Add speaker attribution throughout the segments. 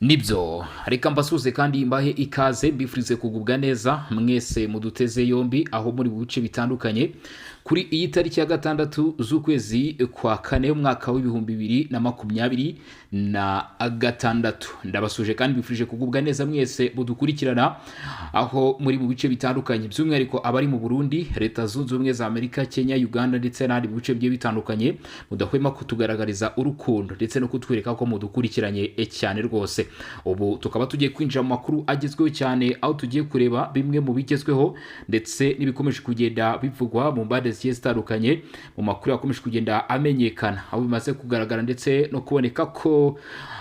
Speaker 1: Nibyo, reka mbasuhuze kandi mbahe ikaze, mbifurize kugubwa neza mwese muduteze yombi aho muri mu bice bitandukanye kuri iyi tariki ya 6 z'ukwezi kwa kane, umwaka wa 2026. Ndabasuje kandi mbifurije kugubwa neza mwese mudukurikirana aho muri mu bice bitandukanye, by'umwihariko abari mu Burundi, Leta Zunze Ubumwe za Amerika, Kenya, Uganda ndetse n'ahandi mu bice bigiye bitandukanye mudahwema kutugaragariza urukundo ndetse no kutwereka ko mudukurikiranye cyane rwose. Ubu tukaba tugiye kwinjira mu makuru agezweho cyane, aho tugiye kureba bimwe mu bigezweho ndetse n'ibikomeje kugenda bivugwa mu mpande zigiye zitandukanye, mu makuru yakomeje kugenda amenyekana, aho bimaze kugaragara ndetse no kuboneka ko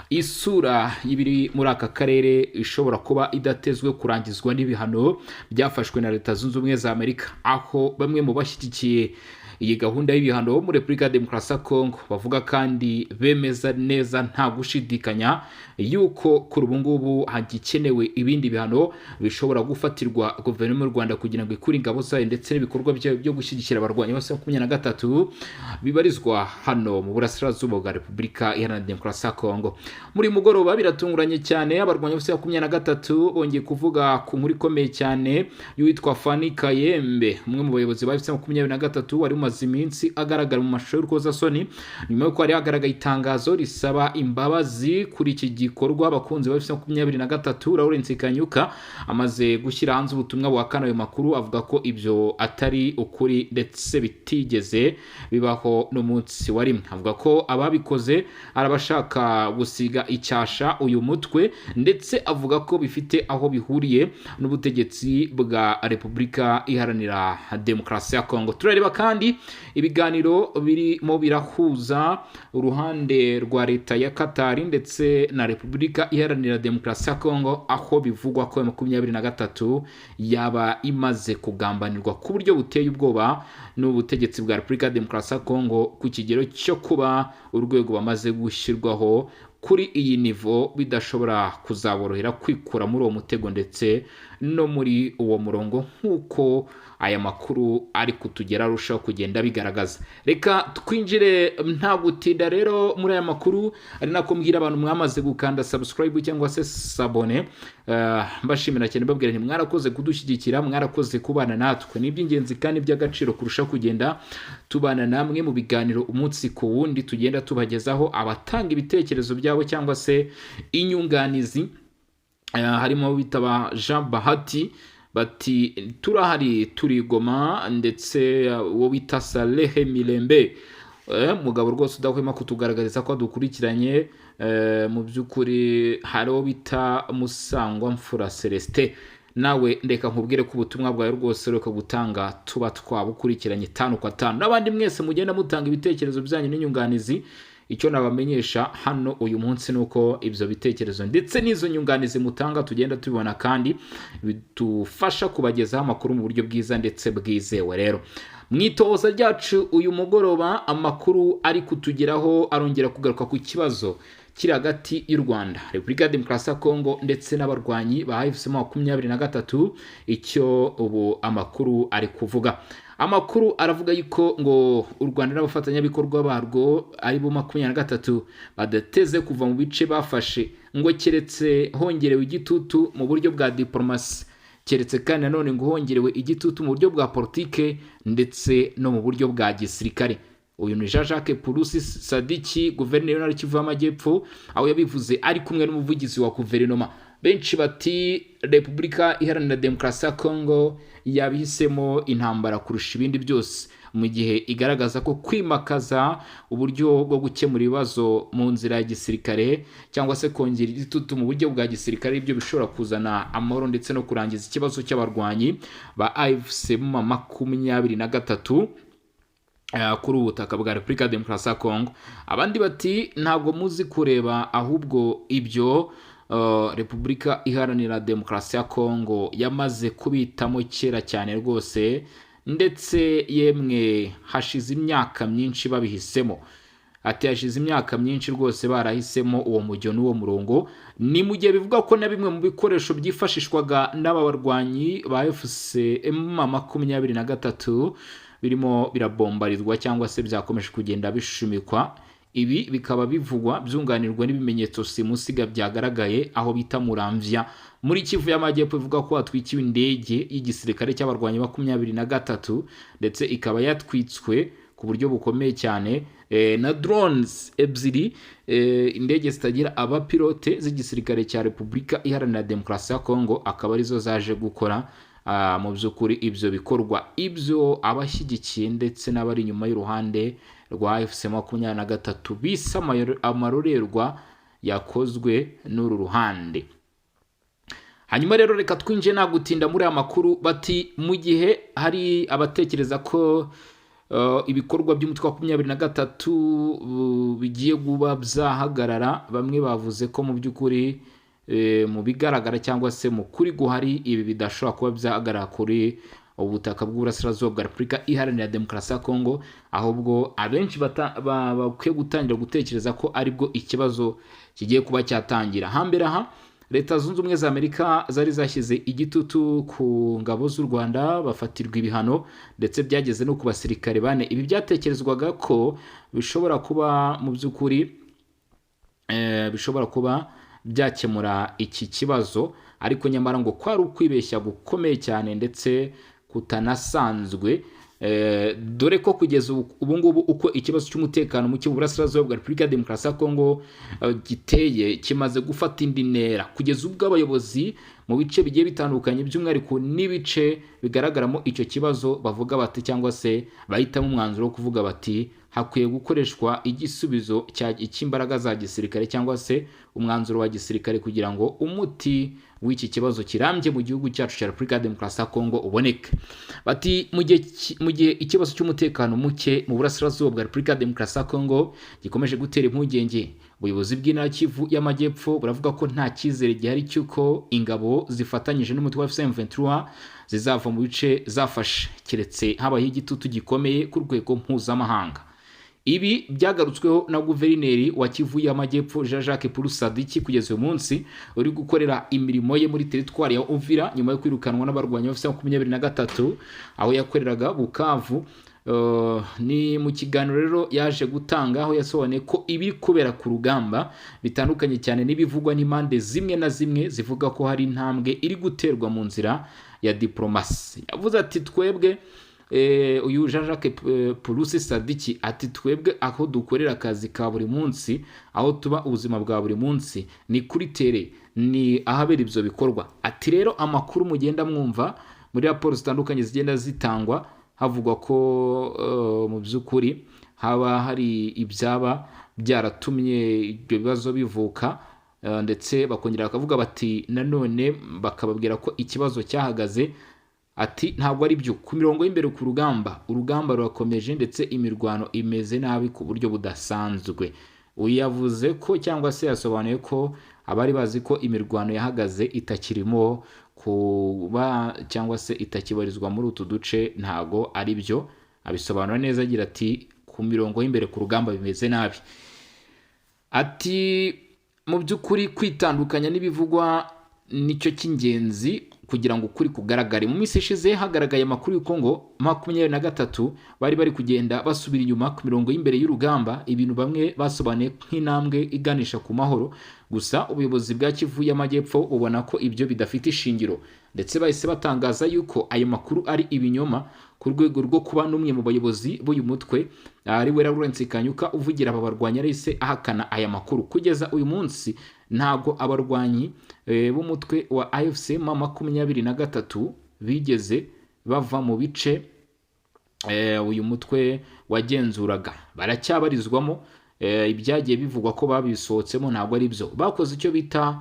Speaker 1: isura y'ibiri muri aka karere ishobora kuba idatezwe kurangizwa n'ibihano byafashwe na Leta Zunze Ubumwe za Amerika, aho bamwe mu bashyigikiye iyi gahunda y'ibihano muri Repubulika ya Demokarasi ya Kongo bavuga kandi bemeza neza nta gushidikanya yuko kuri ubu ngubu hagikenewe ibindi bihano bishobora gufatirwa guverinoma y'u Rwanda kugira ngo ikure ingabo zayo ndetse n'ibikorwa byayo byo gushyigikira abarwanyi bose 23 bibarizwa hano mu burasirazuba bwa Repubulika Iharanira Demokarasi ya Kongo. Muri mugoroba biratunguranye cyane, abarwanyi bose 23 bongeye kuvuga ku nkuru ikomeye cyane y'uwitwa Fani Kayembe, umwe mu bayobozi ba 23 wari umaze iminsi agaragara mu mashusho y'urukozasoni, nyuma y'uko hari hagaragaye itangazo risaba imbabazi kuri iki gikorwa. Abakunzi ba 23, Lawrence Kanyuka amaze gushyira hanze ubutumwa buhakana ayo makuru, avuga ko ibyo atari ukuri ndetse bitigeze bibaho n'umunsi wa rimwe. Avuga ko ababikoze ari abashaka gusiga icyasha uyu mutwe, ndetse avuga ko bifite aho bihuriye n'ubutegetsi bwa Repubulika Iharanira Demokarasi ya Kongo. Turareba kandi ibiganiro birimo birahuza uruhande rwa leta ya Katari ndetse na Repubulika Iharanira Demokarasi ya Kongo, aho bivugwa ko 23 yaba imaze kugambanirwa ku buryo buteye ubwoba n'ubutegetsi bwa Repubulika ya Demokarasi ya Kongo, ku kigero cyo kuba urwego bamaze gushyirwaho kuri iyi nivo bidashobora kuzaborohera kwikura muri uwo mutego ndetse no muri uwo murongo, nk'uko aya makuru ari kutugera arushaho kugenda bigaragaza. Reka twinjire nta gutinda rero muri aya makuru, ari nako mbwira abantu mwamaze gukanda subscribe cyangwa se s'abonner, mbashimira cyane, mbabwira nti mwarakoze kudushyigikira, mwarakoze kubana natwe. Ni iby'ingenzi kandi by'agaciro kurusha kugenda tubana namwe mu biganiro umunsi ku wundi tugenda tubagezaho. Abatanga ibitekerezo byabo cyangwa se inyunganizi, harimo bitaba Jean Bahati bati turahari turigoma, ndetse uwo bita Salehe Mirembe, mugabo rwose udahwema kutugaragariza ko adukurikiranye. Mu by'ukuri hari uwo bita Musangwa Mfura Celestin, nawe ndeka nkubwire ko ubutumwa bwawe rwose reka gutanga tuba twabukurikiranye tanu kwa tanu, n'abandi mwese mugenda mutanga ibitekerezo byanyu n'inyunganizi. Icyo nabamenyesha hano uyu munsi ni uko ibyo bitekerezo ndetse n'izo nyunganizi mutanga tugenda tubibona kandi bidufasha kubagezaho amakuru mu buryo bwiza ndetse bwizewe. Rero mu itohoza ryacu uyu mugoroba, amakuru ari kutugeraho arongera kugaruka ku kibazo kiri hagati y'u Rwanda, Repubulika ya Demokarasi ya Kongo ndetse n'abarwanyi ba AFC 23. Icyo ubu amakuru ari kuvuga, amakuru aravuga yuko ngo u Rwanda n'abafatanyabikorwa barwo ari bo 23 badateze kuva mu bice bafashe, ngo keretse hongerewe igitutu mu buryo bwa diplomasi, keretse kandi nanone ngo hongerewe igitutu mu buryo bwa politike ndetse no mu buryo bwa gisirikare. Uyu ni Jean Jacques Purusi Sadiki, guverineri w'intara Kivu y'Amajyepfo, aho yabivuze ari kumwe n'umuvugizi wa guverinoma. Benshi bati Repubulika Iharanira Demokarasi ya Kongo yabihisemo intambara kurusha ibindi byose, mu gihe igaragaza ko kwimakaza uburyo bwo gukemura ibibazo mu nzira ya gisirikare cyangwa se kongera igitutu mu buryo bwa gisirikare ibyo bishobora kuzana amahoro ndetse no kurangiza ikibazo cy'abarwanyi ba AFC 23 kuri ubu butaka bwa Repubulika ya Demokarasi ya Kongo. Abandi bati ntabwo muzi kureba, ahubwo ibyo Repubulika Iharanira Demokarasi ya Kongo yamaze kubitamo kera cyane rwose, ndetse yemwe hashize imyaka myinshi babihisemo. Ati hashize imyaka myinshi rwose barahisemo uwo mujyo n'uwo murongo. Ni mu gihe bivuga ko na bimwe mu bikoresho byifashishwaga n'aba barwanyi ba AFC 23 birimo birabombarirwa cyangwa se byakomeje kugenda bishumikwa Ibi bikaba bivugwa byunganirwa n'ibimenyetso simusiga byagaragaye aho bita Muramvya muri Kivu y'Amajyepfo, ivuga ko hatwikiwe indege y'igisirikare cy'abarwanyi 23, ndetse ikaba yatwitswe ku buryo bukomeye cyane na drones ebyiri, indege zitagira abapilote z'igisirikare cya Repubulika Iharanira Demokarasi ya Kongo, akaba arizo zaje gukora mu by'ukuri ibyo bikorwa. Ibyo abashyigikiye ndetse n'abari inyuma y'uruhande rwa AFC 23 bise amarorerwa yakozwe n'uru ruhande. Hanyuma rero reka twinjiye nta gutinda muri aya makuru. Bati mu gihe hari abatekereza ko ibikorwa by'umutwe wa 23 bigiye kuba byahagarara, bamwe bavuze ko mu by'ukuri mu bigaragara cyangwa se mu kuri guhari ibi bidashobora kuba byahagarara kuri ubutaka bw'uburasirazuba bwa Repubulika Iharanira Demokarasi ya Kongo, ahubwo abenshi bakwiye gutangira gutekereza ko aribwo ikibazo kigiye kuba cyatangira. Hambere aha Leta Zunze Ubumwe za Amerika zari zashyize igitutu ku ngabo z'u Rwanda, bafatirwa ibihano, ndetse byageze no ku basirikare bane. Ibi byatekerezwaga ko bishobora kuba mu by'ukuri bishobora kuba byakemura iki kibazo, ariko nyamara ngo kwari ukwibeshya gukomeye cyane ndetse kutanasanzwe, dore ko kugeza ubu ngubu uko ikibazo cy'umutekano muke mu burasirazuba bwa Repubulika ya Demokarasi ya Kongo giteye, kimaze gufata indi ntera, kugeza ubwo abayobozi mu bice bigiye bitandukanye, by'umwihariko n'ibice bigaragaramo icyo kibazo, bavuga bati cyangwa se bahitamo umwanzuro wo kuvuga bati hakwiye gukoreshwa igisubizo cy'imbaraga za gisirikare cyangwa se umwanzuro wa gisirikare kugira ngo umuti w'iki kibazo kirambye mu gihugu cyacu cya Repubulika ya Demokarasi ya Kongo uboneke. Bati mu gihe ikibazo cy'umutekano muke mu burasirazuba bwa Repubulika ya Demokarasi ya Kongo gikomeje gutera impungenge, ubuyobozi bw'intara Kivu y'Amajyepfo buravuga ko nta cyizere gihari cy'uko ingabo zifatanyije n'umutwe wa M23 zizava mu bice zafashe, keretse habayeho igitutu gikomeye ku rwego mpuzamahanga. Ibi byagarutsweho na guverineri wa Kivu y'Amajyepfo Jean Jacques Purusadiki, kugeza uyu munsi uri gukorera imirimo ye muri teritwari ya Uvira nyuma yo kwirukanwa n'abarwanyi ba 23 aho yakoreraga Bukavu. Ni mu kiganiro rero yaje gutanga, aho yasobanuye ko ibiri kubera ku rugamba bitandukanye cyane n'ibivugwa n'impande zimwe na zimwe zivuga ko hari intambwe iri guterwa mu nzira ya diplomasi. Yavuze ati twebwe, uyu Jean Jacques Purusi Sadiki ati twebwe aho dukorera akazi ka buri munsi, aho tuba ubuzima bwa buri munsi, ni kuri terrain, ni ahabera ibyo bikorwa. Ati rero amakuru mugenda mwumva muri raporo zitandukanye zigenda zitangwa havugwa ko mu by'ukuri haba hari ibyaba byaratumye ibyo bibazo bivuka, ndetse bakongera bakavuga bati nanone bakababwira ko ikibazo cyahagaze, ati ntabwo ari byo. Ku mirongo y'imbere ku rugamba, urugamba rurakomeje ndetse imirwano imeze nabi ku buryo budasanzwe. Uyu yavuze ko cyangwa se yasobanuye ko abari bazi ko imirwano yahagaze itakirimo kuba cyangwa se itakibarizwa muri utu duce, ntago ari byo. Abisobanura neza agira ati ku mirongo y'imbere ku rugamba bimeze nabi. Ati mu by'ukuri kwitandukanya n'ibivugwa nicyo cy'ingenzi kugira ngo ukuri kugaragare. Mu minsi ishize hagaragaye amakuru y'uko ngo 23 bari bari kugenda basubira inyuma ku mirongo y'imbere y'urugamba, ibintu bamwe basobanuye nk'intambwe iganisha ku mahoro. Gusa ubuyobozi bwa Kivu y'Amajyepfo bubona ko ibyo bidafite ishingiro, ndetse bahise batangaza yuko ayo makuru ari ibinyoma, ku rwego rwo kuba n'umwe mu bayobozi b'uyu mutwe ari we Lawrence Kanyuka uvugira aba barwanyi yahise ahakana aya makuru. Kugeza uyu munsi ntabwo abarwanyi b'umutwe wa AFC M 23 bigeze bava mu bice uyu mutwe wagenzuraga, baracyabarizwamo. Ibyagiye bivugwa ko babisohotsemo ntabwo ari byo. Bakoze icyo bita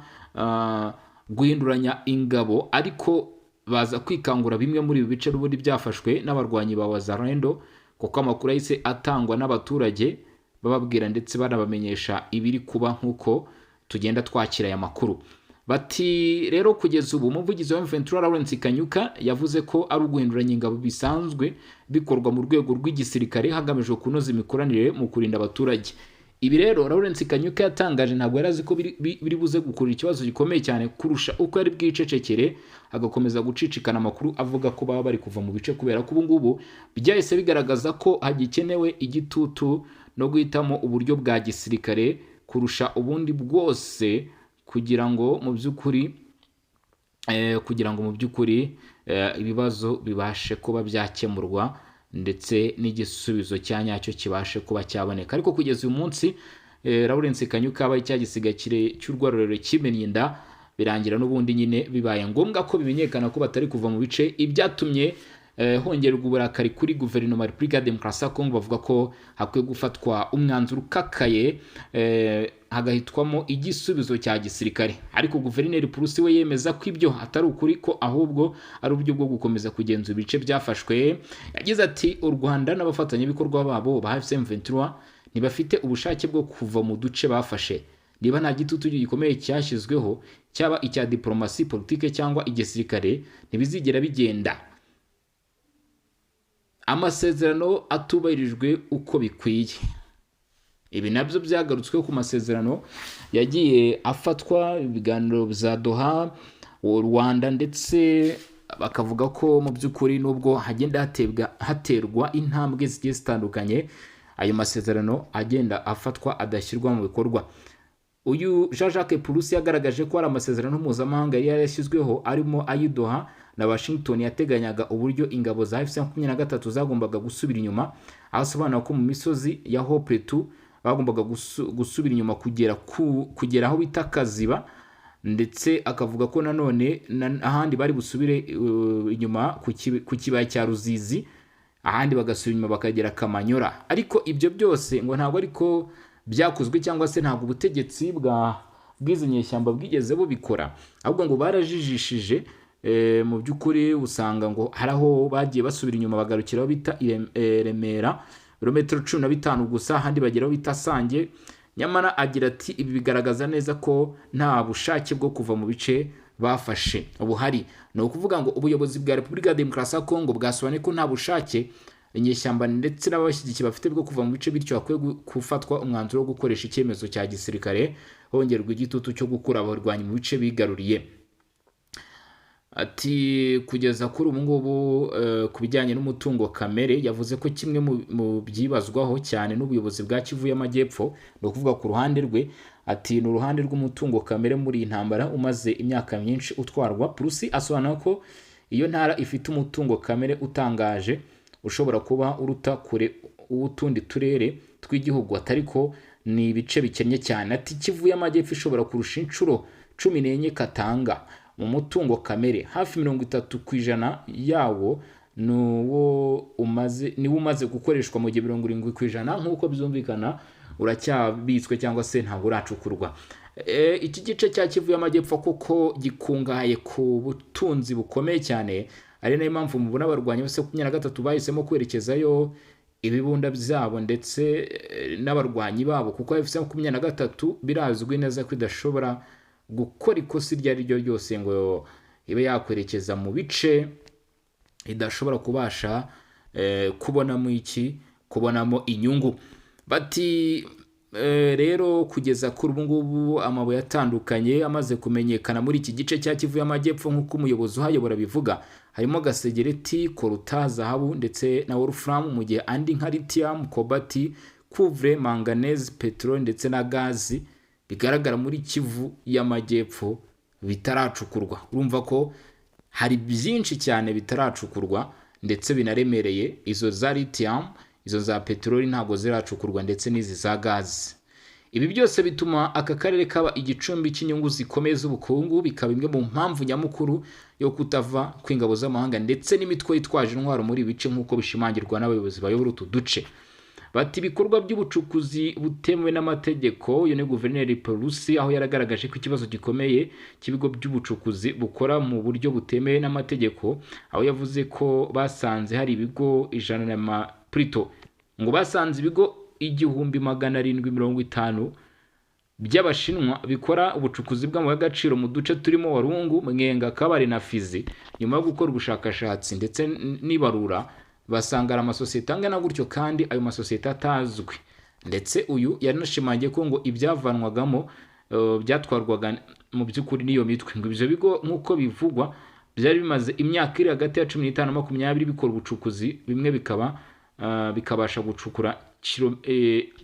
Speaker 1: guhinduranya ingabo, ariko baza kwikangura bimwe muri ibi bice n'ubundi byafashwe n'abarwanyi ba Wazalendo, kuko amakuru yahise atangwa n'abaturage bababwira ndetse banabamenyesha ibiri kuba nk'uko tugenda twakira aya makuru. Bati rero kugeza ubu umuvugizi wa M23 Lawrence Kanyuka yavuze ko ari uguhinduranya ingabo bisanzwe bikorwa mu rwego rw'igisirikare hagamijwe kunoza imikoranire mu kurinda abaturage. Ibi rero Lawrence Kanyuka yatangaje ntabwo yari azi ko biri buze gukurura ikibazo gikomeye cyane kurusha uko yari bwicecekere agakomeza gucicikana amakuru avuga ko baba bari kuva mu bice, kubera ko ubu ngubu byahise bigaragaza ko hagikenewe igitutu no guhitamo uburyo bwa gisirikare kurusha ubundi bwose kugira ngo mu by'ukuri ibibazo bibashe kuba byakemurwa ndetse n'igisubizo cya nyacyo kibashe kuba cyaboneka. Ariko kugeza uyu munsi, Lawrence Kanyuka abaye cya gisiga cy'urwaruriro kimennye inda, birangira n'ubundi nyine bibaye ngombwa ko bimenyekana ko batari kuva mu bice, ibyatumye hongerwa uburakari kuri guverinoma ya Repubulika ya Demokarasi ya Kongo, bavuga ko hakwiye gufatwa umwanzuro ukakaye, hagahitwamo igisubizo cya gisirikare. Ariko guverineri Purusi we yemeza ko ibyo atari ukuri, ko ahubwo ari uburyo bwo gukomeza kugenzura ibice byafashwe. Yagize ati: "U Rwanda n'abafatanyabikorwa babo ba AFC M23 ntibafite ubushake bwo kuva mu duce bafashe. Niba nta gitutu gikomeye cyashyizweho, cyaba icya diplomasi, politike cyangwa igisirikare, ntibizigera bigenda. Amasezerano atubahirijwe uko bikwiye." Ibi nabyo byagarutsweho ku masezerano yagiye afatwa, ibiganiro bya Doha, u Rwanda, ndetse bakavuga ko mu by'ukuri nubwo hagenda haterwa intambwe zigiye zitandukanye, ayo masezerano agenda afatwa adashyirwa mu bikorwa. Uyu Jean Jacques Purusi yagaragaje ko hari amasezerano mpuzamahanga yari yarashyizweho, arimo ay'i Doha na Washington, yateganyaga uburyo ingabo za AFC 23 zagombaga gusubira inyuma, aho asobanura ko mu misozi ya Hopetu bagombaga gusubira inyuma kugera aho bita Kaziba, ndetse akavuga ko nanone ahandi bari busubire inyuma ku kibaya cya Ruzizi, ahandi bagasubira inyuma bakagera Kamanyora. Ariko ibyo byose ngo ntabwo ariko byakozwe, cyangwa se ntabwo ubutegetsi bw'izi nyeshyamba bwigeze bubikora, ahubwo ngo barajijishije. Mu by'ukuri usanga ngo hari aho bagiye basubira inyuma bagarukira aho bita i Remera, ibirometero 15 gusa, ahandi bagera aho bita Sange. Nyamara agira ati: "Ibi bigaragaza neza ko nta bushake bwo kuva mu bice bafashe buhari." Ni ukuvuga ngo ubuyobozi bwa Repubulika ya Demokarasi ya Kongo bwasobanuye ko nta bushake inyeshyamba ndetse n'ababashyigikiye bafite bwo kuva mu bice, bityo hakwiye gufatwa umwanzuro wo gukoresha icyemezo cya gisirikare, hongerwa igitutu cyo gukura abarwanyi mu bice bigaruriye. Ati kugeza kuri ubu ngubu, ku bijyanye n'umutungo kamere, yavuze ko kimwe mu byibazwaho cyane n'ubuyobozi bwa Kivu y'Amajyepfo, ni ukuvuga ku ruhande rwe, ati ni uruhande rw'umutungo kamere muri iyi ntambara umaze imyaka myinshi utwarwa. Purusi asobanura ko iyo ntara ifite umutungo kamere utangaje, ushobora kuba uruta kure uw'utundi turere tw'igihugu, atari ko ni ibice bikennye cyane. Ati Kivu y'Amajyepfo ishobora kurusha inshuro 14 Katanga mu mutungo kamere, hafi 30% yawo niwo umaze gukoreshwa, mu gihe 70% nk'uko byumvikana uracyabitswe cyangwa se ntabwo uracukurwa. Iki gice cya Kivu y'Amajyepfo kuko gikungahaye ku butunzi bukomeye cyane, ari nayo mpamvu mubona abarwanyi bose 23 bahisemo kwerekezayo ibibunda byabo ndetse n'abarwanyi babo, kuko AFC 23 birazwi neza ko idashobora gukora ikosa iryo ari ryo ryose ngo ibe yakwerekeza mu bice idashobora kubasha kubonamo iki, kubonamo inyungu. Bati rero kugeza kuri ubu ngubu amabuye atandukanye amaze kumenyekana muri iki gice cya Kivu y'Amajyepfo, nk'uko umuyobozi uhayobora bivuga, harimo gasegereti, koruta, zahabu ndetse na wolfram, mu gihe andi nka lithium, cobalt, cuivre, manganese, peteroli ndetse na gazi bigaragara muri Kivu y'Amajyepfo bitaracukurwa. Urumva ko hari byinshi cyane bitaracukurwa ndetse binaremereye. Izo za lithium, izo za peteroli ntabwo ziracukurwa, ndetse n'izi za gazi. Ibi byose bituma aka karere kaba igicumbi cy'inyungu zikomeye z'ubukungu, bikaba imwe mu mpamvu nyamukuru yo kutava kw'ingabo z'amahanga ndetse n'imitwe yitwaje intwaro muri ibi bice, nk'uko bishimangirwa n'abayobozi bayobora utu duce. Bati ibikorwa by'ubucukuzi butemewe n'amategeko. Uyu ni guverineri Perusi, aho yaragaragaje ko ikibazo gikomeye cy'ibigo by'ubucukuzi bukora mu buryo butemewe n'amategeko, aho yavuze ko basanze hari ibigo ijana na ma plutôt ngo basanze ibigo 1750 by'Abashinwa bikora ubucukuzi bw'amabuye y'agaciro mu duce turimo Warungu, Mwenga, Kabare na Fizi. Nyuma yo gukora ubushakashatsi ndetse n'ibarura, basanga hari amasosiyete angana gutyo kandi ayo masosiyete atazwi. Ndetse uyu yanashimangiye ko ngo ibyavanwagamo byatwarwaga mu by'ukuri n'iyo mitwe. Ngo ibyo bigo, nk'uko bivugwa, byari bimaze imyaka iri hagati ya 15 na 20 bikora ubucukuzi, bimwe bikaba bikabasha gucukura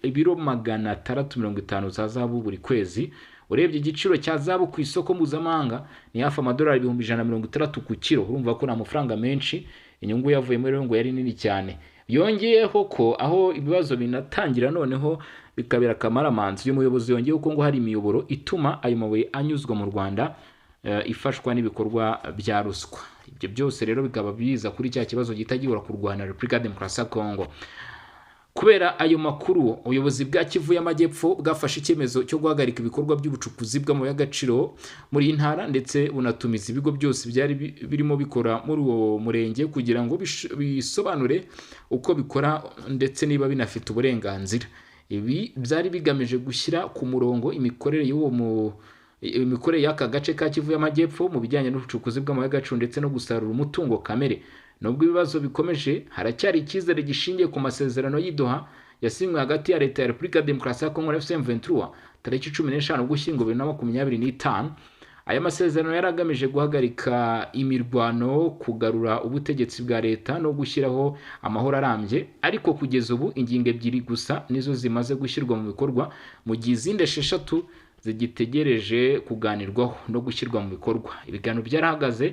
Speaker 1: ibiro 650 za zahabu buri kwezi. Urebye igiciro cya zahabu ku isoko mpuzamahanga ni hafi amadolari 160,000 ku kiro. Urumva ko ni amafaranga menshi. Inyungu yavuyemo rero ngo yari nini cyane. Yongeyeho ko aho ibibazo binatangira noneho bikabera akamaramanzi. Uyu muyobozi yongeyeho ko ngo hari imiyoboro ituma ayo mabuye anyuzwa mu Rwanda, ifashwa n'ibikorwa bya ruswa. Ibyo byose rero bikaba biza kuri cya kibazo gihita gihura ku Rwanda, Repubulika ya Demokarasi ya Kongo. Kubera ayo makuru, ubuyobozi bwa Kivu y'Amajyepfo bwafashe icyemezo cyo guhagarika ibikorwa by'ubucukuzi bw'amabuye y'agaciro muri iyi ntara, ndetse bunatumiza ibigo byose byari birimo bikora muri uwo murenge kugira ngo bisobanure uko bikora ndetse niba binafite uburenganzira. Ibi byari bigamije gushyira ku murongo imikorere y'uwo mu imikorere y'aka gace ka Kivu y'Amajyepfo mu bijyanye n'ubucukuzi bw'amabuye y'agaciro ndetse no gusarura umutungo kamere. Nubwo ibibazo bikomeje, haracyari icyizere gishingiye ku masezerano y'i Doha yasinywe hagati ya Leta ya Repubulika ya Demokarasi ya Kongo na AFC M23 tariki 15 Ugushyingo 2025. Aya masezerano yari agamije guhagarika imirwano, kugarura ubutegetsi bwa leta no gushyiraho amahoro arambye, ariko kugeza ubu ingingo ebyiri gusa nizo zimaze gushyirwa mu bikorwa, mu gihe izindi 6 zigitegereje kuganirwaho no gushyirwa mu bikorwa. Ibiganiro byarahagaze.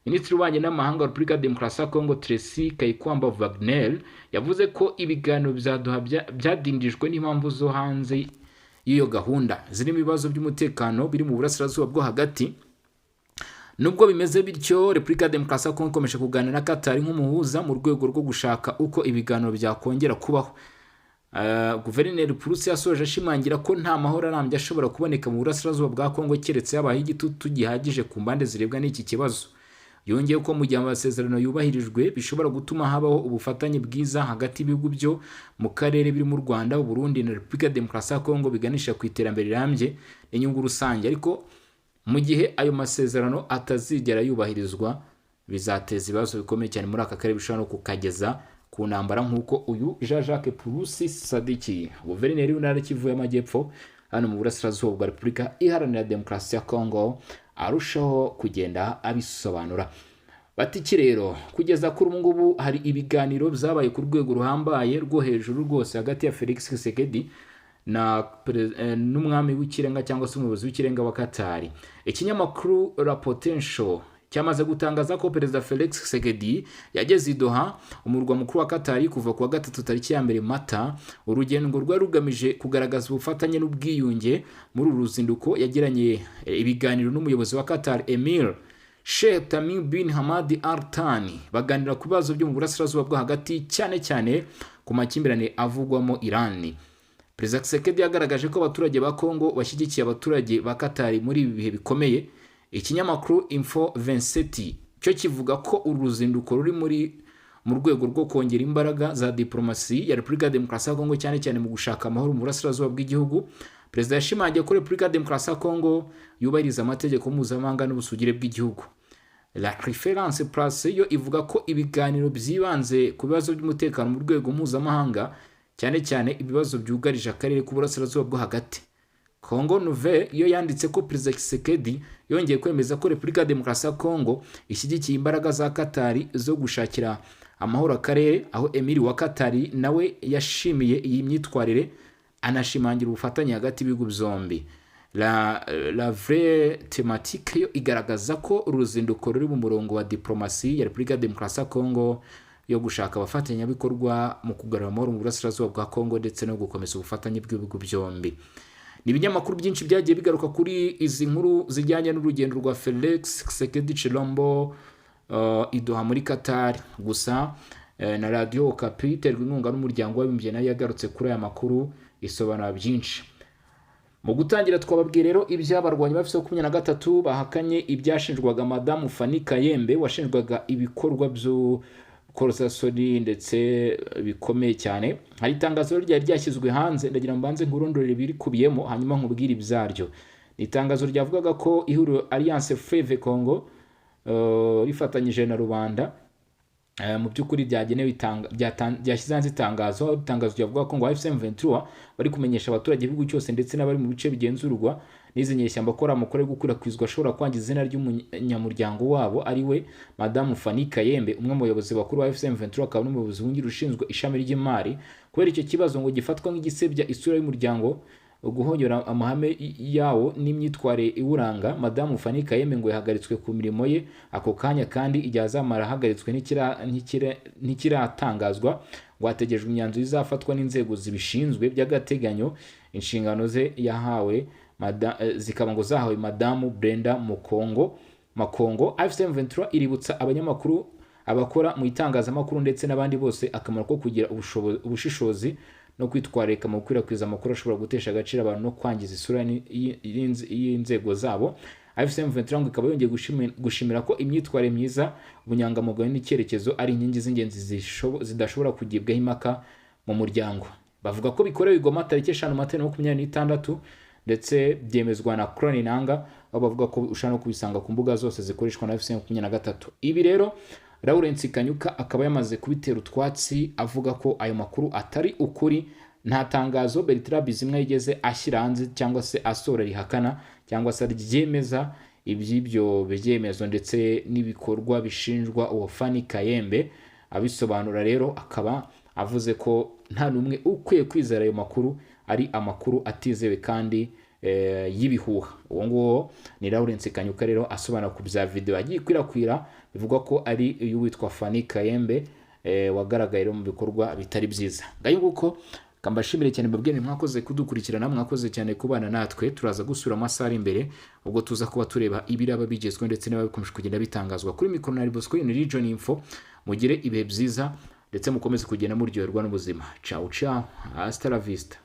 Speaker 1: Minisitiri w'Ububanyi n'Amahanga wa Repubulika ya Demokarasi ya Kongo, Tracy Kayikwamba Wagner, yavuze ko ibiganiro bya Doha byadindijwe n'impamvu zo hanze y'iyo gahunda, zirimo ibibazo by'umutekano biri mu burasirazuba bwo hagati. Nubwo bimeze bityo, Repubulika ya Demokarasi ya Kongo ikomeje kuganira na Qatar nk'umuhuza mu rwego rwo gushaka uko ibiganiro byakongera kubaho. Guverineri Purusi yasoje ashimangira ko nta mahoro arambye ashobora kuboneka mu burasirazuba bwa Kongo keretse habayeho igitutu gihagije ku mpande zirebwa n'iki kibazo. Yongeye ko mu gihe amasezerano yubahirijwe, bishobora gutuma habaho ubufatanye bwiza hagati y'ibihugu byo mu karere birimo u Rwanda, u Burundi na Repubulika ya Demokarasi ya Kongo, biganisha ku iterambere rirambye n'inyungu rusange. Ariko mu gihe ayo masezerano atazigera yubahirizwa, bizateza ibibazo bikomeye cyane muri aka karere, bishobora no kukageza ku ntambara, nk'uko uyu Jean Jacques Purusi Sadiki, guverineri w'intara Kivu y'Amajyepfo hano mu burasirazuba bwa Repubulika Iharanira Demokarasi ya Kongo, arushaho kugenda abisobanura. Bati iki rero, kugeza kuri ubu ngubu hari ibiganiro byabaye ku rwego ruhambaye rwo hejuru rwose hagati ya Felix Tshisekedi na n'umwami w'ikirenga cyangwa se umuyobozi w'ikirenga wa Qatar. Ikinyamakuru La Potential cyamaze gutangaza ko Perezida Felix Tshisekedi yageze i Doha, umurwa mukuru wa Qatar, kuva ku wa gatatu tariki ya 1 Mata. Urugendo rwari rugamije kugaragaza ubufatanye n'ubwiyunge. Muri uru ruzinduko yagiranye ibiganiro n'umuyobozi wa Qatar, Emir Sheikh Tamim bin Hamad Al Thani, baganira ku bibazo byo mu burasirazuba bwo hagati, cyane cyane ku makimbirane avugwamo Iran. Perezida Tshisekedi yagaragaje ko abaturage ba Kongo bashyigikiye abaturage ba Qatar muri ibi bihe bikomeye. Ikinyamakuru Info 27 cyo kivuga ko uru ruzinduko ruri mu rwego rwo kongera imbaraga za diplomasi ya Repubulika ya Demokarasi ya Kongo, cyane cyane mu gushaka amahoro mu burasirazuba bw'igihugu. Perezida yashimangiye ko Repubulika ya Demokarasi ya Kongo yubahiriza amategeko mpuzamahanga n'ubusugire bw'igihugu. La Reference Place yo ivuga ko ibiganiro byibanze ku bibazo by'umutekano mu rwego mpuzamahanga, cyane cyane ibibazo byugarije akarere k'uburasirazuba bwo hagati. Congo Nouvelle yo yanditse ko Perezida Tshisekedi yongeye kwemeza ko Repubulika ya Demokarasi ya Kongo ishyigikiye imbaraga za Qatar zo gushakira amahoro akarere, aho Emir wa Qatar nawe yashimiye iyi myitwarire, anashimangira ubufatanye hagati y'ibihugu byombi. La Vraie Thématique yo igaragaza ko uruzinduko ruri mu murongo wa diplomasi ya Repubulika ya Demokarasi ya Kongo yo gushaka abafatanyabikorwa mu kugarura amahoro mu burasirazuba bwa Kongo ndetse no gukomeza ubufatanye bw'ibihugu byombi. Ni ibinyamakuru byinshi byagiye bigaruka kuri izi nkuru zijyanye n'urugendo rwa Felix Tshisekedi Tshilombo i Doha muri Qatar. Gusa na Radio Okapi iterwa inkunga n'Umuryango w'Abibumbye nayo yagarutse kuri aya makuru, isobanura byinshi. Mu gutangira twababwiye rero iby'abarwanyi ba 23 bahakanye ibyashinjwaga Madamu Fanny Kayembe, washinjwaga ibikorwa by'urukozasoni ndetse bikomeye cyane. Hari itangazo ryari ryashyizwe hanze, ndagira ngo mbanze nkurondorere ibirikubiyemo, hanyuma nkubwire ibyaryo. Ni itangazo ryavugaga ko ihuriro Alliance Fleuve Congo rifatanyije na rubanda, mu by'ukuri byagenewe ryashyize hanze itangazo, aho itangazo ryavuga ko ngo AFC M23 bari kumenyesha abaturage b'igihugu cyose ndetse n'abari mu bice bigenzurwa n'izi nyeshyamba ko ari amakuru ari gukwirakwizwa ashobora kwangiza izina ry'umunyamuryango wabo, ari we Madamu Fanny Kayembe, umwe mu bayobozi bakuru ba AFC M23, akaba n'umuyobozi wungirije ushinzwe ishami ry'imari. Kubera icyo kibazo ngo gifatwa nk'igisebya isura y'umuryango, guhonyora amahame yawo n'imyitwarire iwuranga, Madamu Fanny Kayembe ngo yahagaritswe ku mirimo ye ako kanya, kandi igihe azamara ahagaritswe ntikiratangazwa, ngo hategerejwe imyanzuro izafatwa n'inzego zibishinzwe by'agateganyo. Inshingano ze yahawe zikaba ngo zahawe Madamu Brenda Mukongo Makongo. AFC M23 iributsa abanyamakuru, abakora mu itangazamakuru ndetse n'abandi bose akamaro ko kugira ubushishozi no kwitwararika mu gukwirakwiza amakuru ashobora gutesha agaciro abantu no kwangiza isura y'inzego zabo. AFC M23 ngo ikaba yongeye gushimira ko imyitwarire myiza, ubunyangamugayo n'icyerekezo ari inkingi z'ingenzi zidashobora kugibwaho impaka mu muryango. Bavuga ko bikorewe i Goma tariki 5 Mata 2026, ndetse byemezwa na Corneille Nanga, aho bavuga ko ushobora no kubisanga ku mbuga zose zikoreshwa na AFC 23. Ibi rero Lawrence Kanyuka akaba yamaze kubitera utwatsi, avuga ko ayo makuru atari ukuri. Nta tangazo Bertrand Bizimwa yigeze ashyira hanze cyangwa se asohora rihakana cyangwa se ryemeza iby'ibyo byemezo ndetse n'ibikorwa bishinjwa uwo Fanny Kayembe. Abisobanura rero akaba avuze ko nta n'umwe ukwiye kwizera ayo makuru, ari amakuru atizewe kandi y'ibihuha. Uwo nguwo ni Lawrence Kanyuka rero asobanura ku bya video yagiye ikwirakwira bivugwa ko ari iy'uwitwa Fanny Kayembe, wagaragaye rero mu bikorwa bitari byiza. Ngayo nguko, kambashimire cyane, mbabwire mwakoze kudukurikirana, mwakoze cyane kubana natwe. Turaza gusura amasaha ari imbere, ubwo tuza kuba tureba ibiraba bigezweho ndetse niba bikomeje kugenda bitangazwa. Kuri mikoro na Bosco ni Region Info. Mugire ibihe byiza ndetse mukomeze kugenda muryoherwa n'ubuzima. Ciao ciao, hasta la vista.